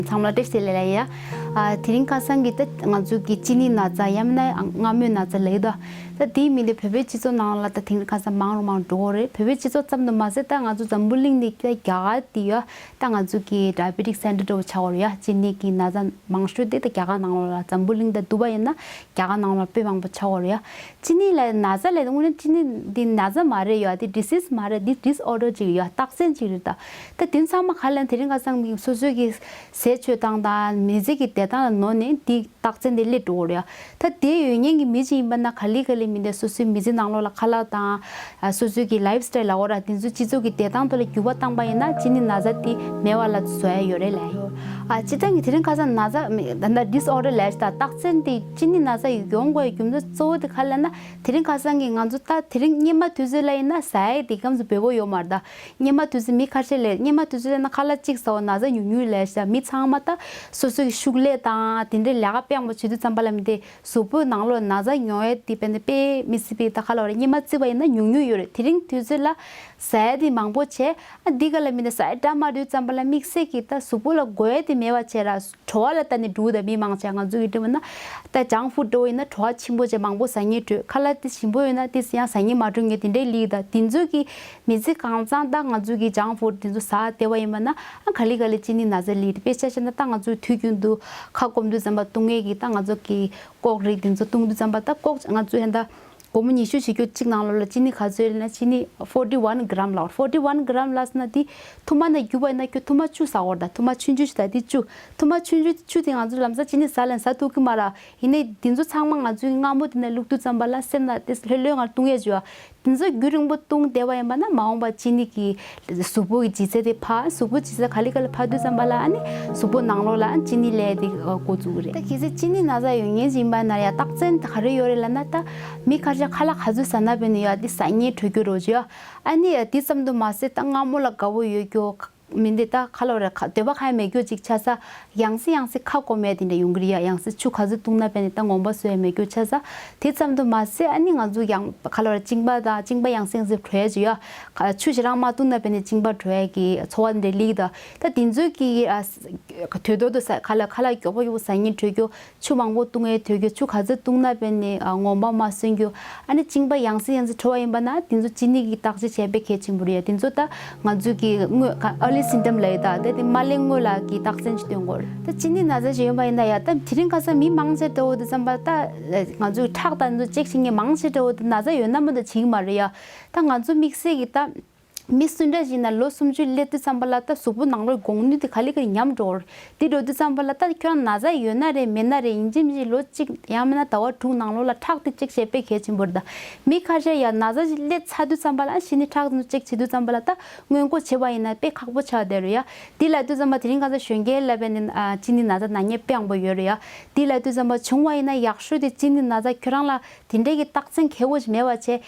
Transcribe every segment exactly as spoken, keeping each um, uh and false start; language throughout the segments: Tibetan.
ཚང་མ་ལ་བཀྲ་ཤིས་བདེ་ལེགས་ལབ་ཡ། ཨ་དེ་རིང་ཁ་སང་གི་ད་ང་ཚོ་གི་གཅིན་སྙི་ན་ཚ་ཡང་མིན་ན་རྔ་མོང་ན་ཚ་ལབ་ཡ་ད། ད་དེའི་མི་དེ་བོད་པའི་སྤྱི་ཚོགས་ནང་ལ་ད་དེང་ཁ་སང་མང་རུ་མང་རུ་འགྲོ་གི་རེད། བོད་པའི་སྤྱི་ཚོགས་ཙམ་དུ་མ་ཟད་ད་ང་ཚོ་འཛམ་བུ་གླིང་ནས་ད་རྒྱ་གར་དེ་ཡ་ད་ང་ཚོ་གི་ཌའི་བེ་ཊིག་སེན་ཊར་འདྲ་བོ་ཆགས་ཡོད་རེད་ཡ། གཅིན་སྙི་གི་ན་ཚ་མང་ཤོས་དེ་ད་རྒྱ་གར་ནང་ལོགས་ལ། འཛམ་བུ་གླིང་ད་འདུག་པ་ཡིན་ན་རྒྱ་གར་ནང་ལོགས་དཔེ་མང་པོ་ཆགས་ཡོད་རེད་ཡ། གཅིན་སྙི་ལ་ན་ཚ་ལས་དངོས་གནས་གཅིན་སྙི་འདི་ན་ཚ་མ་རེད་ཡ། འདི་ཌི་སིས་མ་རེད། འདི་ཌིས་ཨོར་ཌར་ཅིག་ཡ། རྟགས་མཚན་ཅིག་རེད་ད། ད་དེ་ཚང་མ་ག་ལ་དེ་རིང་ཁ་སང་མི་སོ་སོའི་གི་ཟས་སྤྱོད་སྟངས་དང་མི་ཚེ་གི་བསྡད་སྟངས་ལ་ནོར་ནས་འདི་རྟགས་མཚན་དེ་སླེབས་འགྲོ་གི་རེད་ཡ། ད་དེ་ཡོད་མཁན་གྱི་མི་ཅིག་ཡིན་པ་ན་ག་ལེ་ག་ལེ་མི་འདི་སོ་སོའི་མི་ཚེ་ནང་ལོགས་ལ་ཁ་ལག་དང་ཨ་སོ་སོའི་གི་ལའིབ་སི་ཊལ་ལབ་དགོས་ར། དེ་ཚོ་སྤྱི་ཚོགས་ཀྱི་བསྡད་སྟངས་ཐོག་ལ་འགྱུར་བ་བཏང་པ་ཡིན་ན་གཅིན་སྙི་ན་ཚ་དེ་མེད་པ་ལ་བཟོ་ཡ་ཡོད་རེད་ལབ་ཡ། ཨ་སྤྱིར་བཏང་གི་དེ་རིང་ཁ་སང་ན་ཚ་མེད་ད་ད་ཌིས་ཨོར་ཌར་ལབ་ཡ་ཞིག་ད། རྟགས་མཚན་དེ་གཅིན་སྙི་ན་ཚ་ཡོང་དགོས་རྒྱུ་མཚན་གཙོ་བོ་དེ་ག་ལ་ན། དེ་རིང་ཁ་སང་གི་ང་ཚོ་ད་དེ་རིང་སྔོན་མ་དུས་ཚོད་ལ་ཡིན་ན་ཟ་ཡ་དེ་གམ་ཚོ་འབེལ་པོ་ཡོད་མ་རེད་ད། སྔོན་མ་དུས་ཚོད་མི་ཁ་ཤས་ལས་སྔོན་མ་དུས་ཚོད་ལ་ན་ཁ་ལག་གཅིག་ཟ་བ་ན་ཚ་ཉུང་ཉུང་ལབ་ཡ་ཞིག་ད། མི་ཚང་མ་ད་སོ་སོའི་ཤུགས་ལས་དང་དེ་འདྲའི་ལས་ཀ་དཔེ་མང་པོ་བྱེད་དུས་ཙམ་པ་ལ་མི་དེ་གཟུགས་པོའི་ནང་ལོགས་ན་ཚ་ཡོང་ཡས་དེ་དཔེ་ནི་དཔེ་མི་སྲིད་པའི་ད་ག་ལབ་རེད། སྔོན་མ་བརྩིས་པ་ཡིན་ན་ཉུང་ཉུང་ཡོད་རེད། དེ་རིང་དུས་ཚོད་ལ་ཟ་ཡ་དེ་མང་པོ་བྱས། ཨ་འདི་ག་ལ་མི་ནི་ཟ་ཡ་འདྲ་མ་འདུག་ཙམ་པ་ལ་དམིགས་བསལ་གྱི་ད་གཟུགས་པོ་ལ་དགོས་ཡ་དེ་མེད་པ་བྱས་ར། བྲོ་བ་ལ་ལྟ་ནས་འགྲོ་གི་ད། མི་མང་ཆེ་ང་ཚོ་གི་འདྲ་བོ་ན་ད་ཇང་ཕུཌ་འདྲ་བོ་ཡིན་ན་བྲོ་བ་ཆེན་པོ་བྱས་མང་པོ་ཟ་སྙིང་བྲོ། ཁ་ལག་དེ་ཞིམ་པོ་ཡོད་ན་དེ་ཡང་ཟ་སྙིང་མ་བྲོ་མཁན་དེ་འདྲའི་ལི་ད། དེ་ཚོ་གི་མི་ཚེ་གང་ཚང་ད་ང་ཚོ་གི་ཇང་ཕུཌ་དེ་ཚོ་ཟ་བསྡད་པ་ཡིན་པ་ན་ཨ་ག་ལེ་ག་ལེ་གཅིན་སྙི་ན་ཚ་ལི་དེ། དཔེ་ཆ་བཞག་ན་ད་ང་ཚོ་དུས་རྒྱུན་དུ་ཁ་སྐོམ་དུས་ཙམ་པ་བཏུང་ཡས་ཀྱི་ད་ང་ཚོ་གི་ལྐོག་རིགས་དེ་ཚོ་བཏུང་དུས་ཙམ་པ་ད་ལྐོག་ང་ཚོ་ཡང་ད་སྒོར་མོ་ཉི་ཤུ་བཞི་བཅུ་གཅིག་ནང་ལོགས་ལ་གཅིན་སྙི་ག་ཚོད་ཡོད་ན་གཅིན་སྙི་ཕོར་ཊི་ཝན་གྷ་རམ་ལབ། ཕོར་ཊི་ཝན་གྷ་རམ་ལབ་ན་དེ་ཐུར་མ་ནང་བརྒྱུས་པ་ཡིན་ན་ཁྱོད་ཐུར་མ་བཅུ་ཟ་དགོས་རེད་ད། ཐུར་མ་ཆུང་ཆུང་ཞིག་ད་དེ་བཅུ། ཐུར་མ་ཆུང་ཆུང་བཅུ་དེ་ང་ཚོ་ལམ་སང་གཅིན་སྙི་ཟ་ལབ་ན་ཟ་ཐུབ་ཀྱི་མ་རེད། ཡིན་ནའི་དེ་ཚོ་ཚང་མ་ང་ཚོའི་མངར་མོ་དེ་ནང་བླུགས་དུས་ཙམ་པ་ལ་སེམས་ནང་དེ་ལྷོད་ལྷོད་ངང་བཏུང་ཡས་བྱོས་ཨ། དེ་ཚོ་རྒྱུན་རིང་པོ་བཏུང་བསྡད་པ་ཡིན་པ་ན་མ་འོངས་པ་གཅིན་སྙི་གི་གཟུགས་པོ་གི་ལྗིད་ཚད་དེ་འཕར། གཟུགས་པོ་ལྗིད་ཚད་ག་ལེ་ག་ལེ་འཕར་དུས་ཙམ་པ་ལ་ཨ་ནི་གཟུགས་པོ་ནང་ལོགས་ལ་ཨ་གཅིན་སྙི་ལབ་ཡ་དེ་འགོ་བཙུགས་ཀྱི་རེད། ད་གལ་སྲིད་གཅིན་སྙི་ན་ཚ་ཡོད་མཁན་ཞིག་ཡིན་པ་ན་ཡ་རྟགས་མཚན་ག་རེ་ཡོད་རེད་ལབ་ན། ད་མི་ཁ་ཤས་ཁ་ལག་ག་ཚོད་ཟ་ན་བས་ནི་ཡ་དེ་ཟ་སྙིང་བྲོ་རྒྱུ་རོ་བྱོས་ཨ། ཨ་ནི་དེ་ཙམ་དུ་མ་ཟད་ད་མངར་མོ་ལ་དགའ་བོ་ཡོད་རྒྱུ་མི་འདི་ད་ག་ལབ་རེད། ཁ་འདོད་པ་གང་ཡང་མེད་རྒྱུ་ཅིག་ཆགས་ས། ཡང་སེ་ཡང་སེ་ཁ་སྐོམ་ཡ་དེ་འདྲ་ཡོང་གི་རེད་ཡ། ཡང་སེ་ཆུ་ག་ཚོད་བཏུང་ན་བས་ནི་ད་ངོམ་པ་སོ་ཡ་མེད་རྒྱུ་ཆགས་ས། དེ་ཙམ་དུ་མ་ཟད་ཨ་ནི་ང་ཚོ་ཡང་ག་ལབ་རེད། གཅིན་པ་དང་གཅིན་པ་ཡང་སེ་ཡང་སེ་བྲོ་ཡ་ཅིག་ཡ། ཆུ་ཞེ་དྲག་མ་བཏུང་ན་བས་ནི་གཅིན་པ་བྲོ་ཡ་གི་ཚོར་བ་འདི་འདྲ་སླེབས་ཀྱི་ད། ད་དེ་ཚོའི་གི་ཨ་དུས་ཐོག་ཏུ་ཟ་ཁ་ལག་ཁ་ལག་མགྱོགས་པོ་མགྱོགས་པོ་ཟ་སྙིང་བྲོ་རྒྱུ། ཆུ་མང་པོ་བཏུང་ཡས་དུས་རྒྱུ། ཆུ་ག་ཚོད་བཏུང་ན་བས་ནི་ཨ་ངོམ་པ་མ་སོན་རྒྱུ། ཨ་ནི་གཅིན་པ་ཡང་སེ་ཡང་སེ་བྲོ་བ་ཡིན་པ་ན་དེ་ཚོ་གཅིན་སྙི་གི་བརྟག་དཔྱད་བྱས་པས་གལ་ཆེན་པོ་རེད་ཡ། དེ་ཚོ་ད་ང་ཚོ་གི་སྔོན་ཨར་ལི་སིམ་ཊམ་ལབ་ཡོད་ད། ད་དེ་མ་སླེབས་སྔོན་ལ་གི་རྟགས་མཚན་ཅིག་སྟོན་དགོས་རེད། ད་གཅིན་སྙི་ན་ཚ་ཞིག་ཡོད་པ་ཡིན་ན་ཡ་ད་དེ་རིང་ཁ་སང་མི་མང་ཆེ་འདྲ་བོ་དེ་ཙམ་པ་ད་ང་ཚོ་ཁྲག་དང་དེ་ཚོ་ཅེག་བྱེད་མཁན་མང་ཆེ་འདྲ་བོ་དེ་ན་ཚ་ཡོད་ན་མ་གཏོགས་བྱེད་ཀྱི་མ་རེད་ཡ། ད་ང་ཚོ་དམིགས་བསལ་གི་ད། མི་སུ་འདྲ་ཞིག་ན་ལོ་སུམ་ཅུ་སླེབས་དུས་ཙམ་པ་ལ་ད་གཟུགས་པོ་ནང་ལོགས་གོང་ནུས་དེ་ག་ལེ་ག་ལེ་ཉམས་འགྲོ་གི་རེད། དེ་འགྲོ་དུས་ཙམ་པ་ལ་ད་ཁྱོད་རང་ན་ཚ་ཡོད་ན་རེད་མེད་ན་རེད། ཡིན་གཅིག་མིན་གཅིག་ལོ་གཅིག་ཡང་མིན་ན་ཟླ་བ་དྲུག་ནང་ལོགས་ལ་ཁྲག་དེ་ཅེག་བྱས་པས་གལ་ཆེན་པོ་རེད་ད། མི་ཁ་ཤས་ཡང་ན་ཚ་ཞིག་སླེབས་ཚར་དུས་ཙམ་པ་ལ་ཨ་གཞི་ནས་ཁྲག་དེ་ཅེག་བྱེད་དུས་ཙམ་པ་ལ་ད་སྔོན་འགོག་བྱེད་པ་ཡིན་ན་དཔེ་ཁག་པོ་ཆགས་བསྡད་རེད་ཡ། དེ་ལབ་དུས་ཙམ་པ་དེ་རིང་ཁ་སང་གཞོན་སྐྱེས་ལ་བས་ནི་ཨ་གཅིན་སྙི་ན་ཚ་ན་མཁན་དཔེ་མང་པོ་ཡོད་རེད་ཡ། དེ་ལབ་དུས་ཙམ་པ་བྱུང་བ་ཡིན་ན་ཡག་ཤོས་དེ་གཅིན་སྙི་ན་ཚ་ཁྱོད་རང་ལ་དེ་འདྲའི་གི་རྟགས་མཚན་གལ་པོ་ཞིག་མེད་པ་བྱས།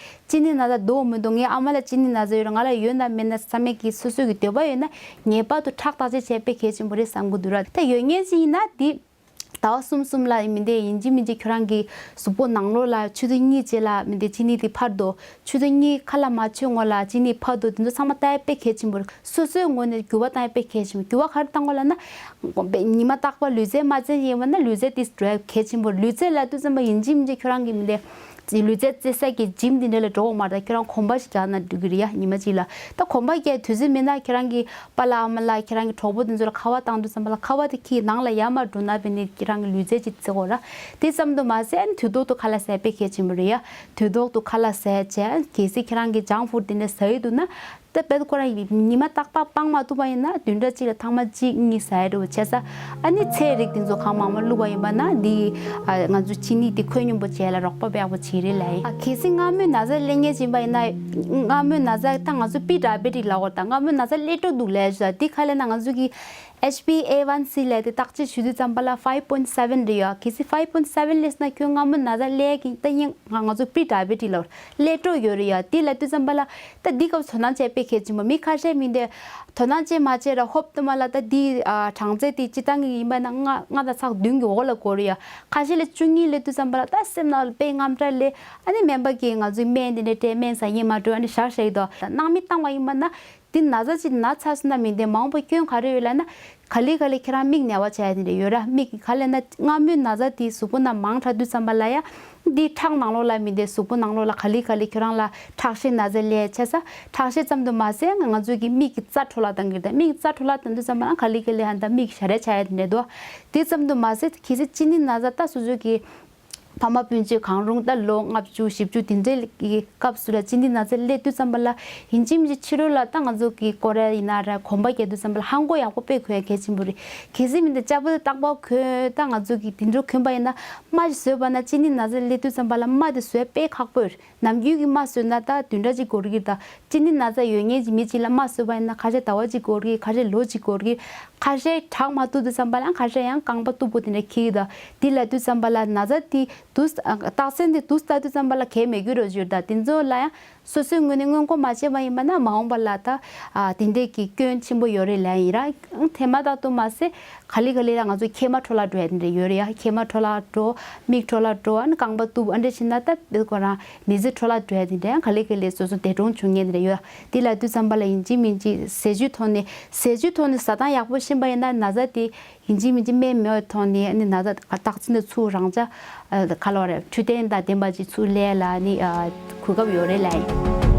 གཅིན་སྙི་ན་ཚ་འདུག་མི་འདུག་ངའི་ཨ་མ་ལ་གཅིན་སྙི་ན་ཚ་ཡོད་རེད། ང་ལ་ཡོད་ན་མེད་ན་བསམ་མེད་ཀྱི་སོ་སོ་གི་འདོད་པ་ཡོད་ན་ངེས་པར་དུ་ཁྲག་བརྟག་དཔྱད་བྱས་པས་གལ་ཆེན་པོ་རེད་བསམ་གི་འདུག་ར། ད་ཡོད་མཁན་ཞིག་ཡིན་ན་དེ་ཟླ་བ་གསུམ་གསུམ་ལ་མི་འདི་ཡིན་གཅིག་མིན་གཅིག་ཁྱོད་རང་གི་གཟུགས་པོ་ནང་ལོགས་ལ་ཆུ་ཚོད་གཉིས་རྗེས་ལ་མི་འདི་གཅིན་སྙི་དེ་འཕར་འདུག་ཆུ་ཚོད་གཉིས་ཁ་ལག་མ་མཆོད་སྔོན་ལ་གཅིན་སྙི་འཕར་འདུག་དེ་ཚོ་ཚང་མ་ལྟ་ཡ་དཔེ་གལ་ཆེན་པོ་རེད། སོ་སོའི་ངོས་ནས་འགྱུར་བ་བཏང་ཡ་དཔེ་གལ་ཆེན་པོ། འགྱུར་བ་ག་རེ་བཏང་དགོས་ལབ་ན། ཉི་མ་རྟག་པར་ལུས་རྩལ་མ་རྩེད་ཡིན་པ་ན་ལུས་རྩལ་དེ་འགྲོ་ཡ་གལ་ཆེན་པོ་རེད། ལུས་རྩལ་ལབ་དུས་ཙམ་པ་ཡིན་གཅིག་མིན་གཅིག་ཁྱོད་རང་གི་མི་འདི་ལུས་རྩལ་རྩེ་ས་གི་ཇིམ་དེ་འདྲ་ལ་འགྲོ་དགོས་མ་རེད། ཁྱོད་རང་གོམ་པ་ཞིག་རྒྱག་ན་འགྲིག་གི་རེད་ཡ། ཉི་མ་གཅིག་ལ་ད་གོམ་པ་རྒྱག་དུས་ཚོད་མེད་ན་ཁྱོད་རང་གི་པཱ་ལགས་ཨ་མ་ལགས་ཁྱོད་རང་གི་གྲོགས་པོ་དེ་ཚོ་ལ་ཁ་པར་བཏང་དུས་ཙམ་པ་ལ་ཁ་པར་དེ་ཁྱེར་ནང་ལ་ཡར་མར་འགྲོ་ན་བས་ནི་ཁྱོད་རང་གི་ལུས་རྩལ་ཅིག་རྩེ་དགོས་ར། དེ་ཙམ་དུ་མ་ཟད་དུས་ཐོག་ཏུ་ཁ་ལག་ཟས་དཔེ་གལ་ཆེན་པོ་རེད་ཡ། དུས་ཐོག་ཏུ་ཁ་ལག་ཟས་བྱས་གལ་སྲིད་ཁྱོད་རང་གི་ཇང་ཕུཌ་དེ་འདྲ་ཟ་ཡི་འདུག་ན། ད་དཔེར་ཁོ་རང་ཉི་མ་རྟག་པར་སྤང་མ་ཐུབ་པ་ཡིན་ན་བདུན་ཕྲག་གཅིག་ལ་ཐེངས་མ་གཅིག་གཉིས་ཟ་ཡ་འདྲ་བོ་བྱས་ས། ཨ་ནི་ཚལ་རིགས་དེ་ཚོ་གང་མང་མང་བླུགས་པ་ཡིན་པ་ན་འདི་ང་ཚོ་གཅིན་སྙི་དེ་ཁོད་སྙོམས་པོ་བྱས་ལ་རོགས་པ་ཡག་པོ་བྱེད་རེད་ལབ་ཡིན། ཨ་གལ་སྲིད་མངར་མོའི་ན་ཚ་སླེབས་མཁན་ཅིག་ཡིན་པ་ཡིན་ན། མངར་མོའི་ན་ཚ་ད་ང་ཚོ་པི་ཌའི་བེ་ཊིག་ལབ་དགོས་རེད་ད། མངར་མོའི་ན་ཚ་སླེབས་འགྲོ་འདུག་ལབ་ཡ་ཞིག་ད། འདི་ག་ལབ་ན་ང་ཚོ་གི་ཨེཆ་བི་ཨེ་ཝན་སི་ལབ་དེ་བརྟག་དཔྱད་ཞུ་དུས་ཙམ་པ་ལ་ཕའིབ་པོན་སེ་ཝན་རེད་ཡ། གལ་སྲིད་ཕའིབ་པོན་སེ་ཝན་སླེབས་ན་ཁྱོད་མངར་མོའི་ན་ཚ་སླེབས་ཀྱི་ད་ཡིན། ང་ང་ཚོ་པི་ཌའི་བེ་ཊིག་ལབ་སླེབས་འགྲོ་ཡོད་རེད་ཡ། དེ་ལབ་དུས་ཙམ་པ་ལ་ད་འདི་སྐབས་དོ་སྣང་བྱས་དཔེ་གལ་ཆེན་པོ། མི་ཁ་ཤས་མི་འདི་དོ་སྣང་བྱས་མ་བྱས་ར་ཧོབ་ཏེ་མ་ལ་ད་འདི་ཨ་གྲངས་ཚད་དེ་སྤྱིར་བཏང་གི་ཡིན་པ་ན་ལྔ་ལྔ་དང་ཚེག་བདུན་གྱི་འོག་ལ་འགོར་རེད་ཡ། ཁ་ཤས་ལ་བཅུ་གཉིས་སླེབས་དུས་ཙམ་པ་ལ་ད་སེམས་ནང་ལ་དཔེ་དངངས་སྐྲག་སླེབས། ཨ་ནི་སྨན་པ་གིས་ང་ཚོའི་སྨན་འདི་འདྲ་སྤྲད། སྨན་ཟ་སྙིང་མ་བྲོ། ཨ་ནི་ཞག་ཞག་གི་དོ་སྣང་མི་བཏང་བ་ཡིན་པ་ན། འདི་ན་ཚ་ཅིག་ན་ཚར་སོང་ན་མི་འདི་མ་འོངས་པ་སྐྱོན་ག་རེ་ཡོད་ལབ་ན། ག་ལེ་ག་ལེ་ཁྱེད་རང་མིག་ན་བ་ཆགས་ཡ་དེ་འདྲ་ཡོད་ར། མིག་ག་ལེ་ན་སྔ་མོའི་ན་ཚ་དེ་གཟུགས་པོ་ནང་མང་དྲགས་དུས་ཙམ་པ་ལ་ཡ། འདི་ཁྲག་ནང་ལོགས་ལ་མི་འདི་གཟུགས་པོ་ནང་ལོགས་ལ་ག་ལེ་ག་ལེ་ཁྱེད་རང་ལ་ཁྲག་ཤེད་ན་ཚ་སླེབས་ཆགས་ས། ཁྲག་ཤེད་ཙམ་དུ་མ་ཟད་ང་ཚོ་གི་མིག་གི་རྩ་འཕྲོ་བརླག་བཏང་གི་རེད། མིག་གི་རྩ་འཕྲོ་བརླག་བཏང་དུས་ཙམ་པ་ལ་ག་ལེ་ག་ལེ་ཧ་ད་མིག་ཞར་ར་ཆགས་ཡ་དེ་འདྲ་འདུག་དེ་ཙམ་དུ་མ་ཟད་གལ་སྲིད་གཅིན་སྙི་ན་ཚ་ད་སོ་སོ་གི་ཕ་མ་སྤུན་མཆེད་གང་རུང་ད་ལོ་ལྔ་བཅུ་བཞི་བཅུ་དེ་འདྲའི་གི་སྐབས་སུ་ལ་གཅིན་སྙི་ན་ཚ་སླེབས་དུས་ཙམ་པ་ལ་ཡིན་གཅིག་མིན་གཅིག་ཕྱི་རོལ་ལ་ད་ང་ཚོ་གི་སྐོར་ར་ཡིན་ན་ར་གོམ་པ་རྒྱག་དུས་ཙམ་པ་ལ་ཧང་གོ་ཡག་པོ་དཔེ་གོན་ཡ་གལ་ཆེན་པོ་རེད། གལ་སྲིད་མི་འདི་ལྕགས་པོ་རྟག་པར་གོན་ད་ང་ཚོ་གི་དེ་འདྲ་གོན་པ་ཡིན་ན་རྨ་ཞིག་བཟོས་པ་ན་གཅིན་སྙི་ན་ཚ་སླེབས་དུས་ཙམ་པ་ལ་རྨ་དེ་བཟོ་ཡ་དཔེ་ཁག་པོ་རེད། ནམ་རྒྱུན་གྱི་རྨ་བཟོས་ན་ད་བདུན་ཕྲག་གཅིག་འགོར་གི་རེད། ད་གཅིན་སྙི་ན་ཚ་ཡོད་མཁན་གྱི་མི་གཅིག་ལ་རྨ་བཟོས་པ་ཡིན་ན་ཁ་ཤས་ཟླ་བ་གཅིག་འགོར་གི། ཁ་ཤས་ལོ་གཅིག་འགོར་གི། ཁ་ཤས་དྲག་མ་ཐུབ་དུས་ཙམ་པ་ལ་ཁ་ཤས་ཡང་རྐང་པ་སྟུག་པོ་དེ་འདྲ་འཁྱེར་གི། ད་དེ་ལབ་དུས་ཙམ་པ་ལ་ན་ཚ་དེ་དུས་རྟགས་མཚན་དེ་དུས་ལྟ་དུས་ཙམ་པ་ལ་གལ་མེད་རྒྱུ་རེད་ཞུ། ད་དེ་ཚོ་ལ་ཡང་སོ་སོའི་ངོས་ནས་སྔོན་འགོག་མ་བྱས་པ་ཡིན་པ་ན་མ་འོངས་པ་ལ་ད་ཨ་དེ་འདྲས་ཀྱི་སྐྱོན་ཆེན་པོ་ཡོད་རེད་ལབ་ཡིན་ར། དེ་མ་ཐག་ཏུ་མ་ཟད། ག་ལེ་ག་ལེ་ལ་ང་ཚོ་མཁལ་མ་འཕྲོ་བརླག་འགྲོ་ཡ་དེ་འདྲ་ཡོད་རེད་ཡ། མཁལ་མ་འཕྲོ་བརླག་འགྲོ། མིག་འཕྲོ་བརླག་འགྲོ། ཨ་ནི་རྐང་པ་གཏུབ། ཨ་འདྲ་བྱས་ན་ད་དཔེ་ཁོ་རང་མི་ཚེ་འཕྲོ་བརླག་འགྲོ་ཡ་དེ་འདྲ་ཡང་ག་ལེ་ག་ལེ་སོ་སོ་འདས་གྲོངས་བྱུང་མཁན་དེ་འདྲ་ཡོད། དེ་ལ་དུས་ཙམ་པ་ལ་ཡིན་གཅིག་མིན་གཅིག་ཟས་བཅུད་ཐོག་ནས་ཟས་བཅུད་ཐོག་ནས་ཟ་སྟངས་ཡག་པོ་ཤེས་པ་ཡིན་ན་ན་ཚ་དེ་ཡིན་གཅིག་མིན་གཅིག་སྨན་མེད་པའི་ཐོག་ནས་ཨ་ནི་ན་ཚ་རྟགས་མཚན་དེ་ཚུར་རང་ཅག་ག་ལོ་རེད། འཕྲོད་བསྟེན་དང་ལྡན་པ་ཅིག་ཚུར་སླེབས་ལ་ཨ་ནི་གོ་སྐབས་ཡོད་རེད་ལབ་ཡིན།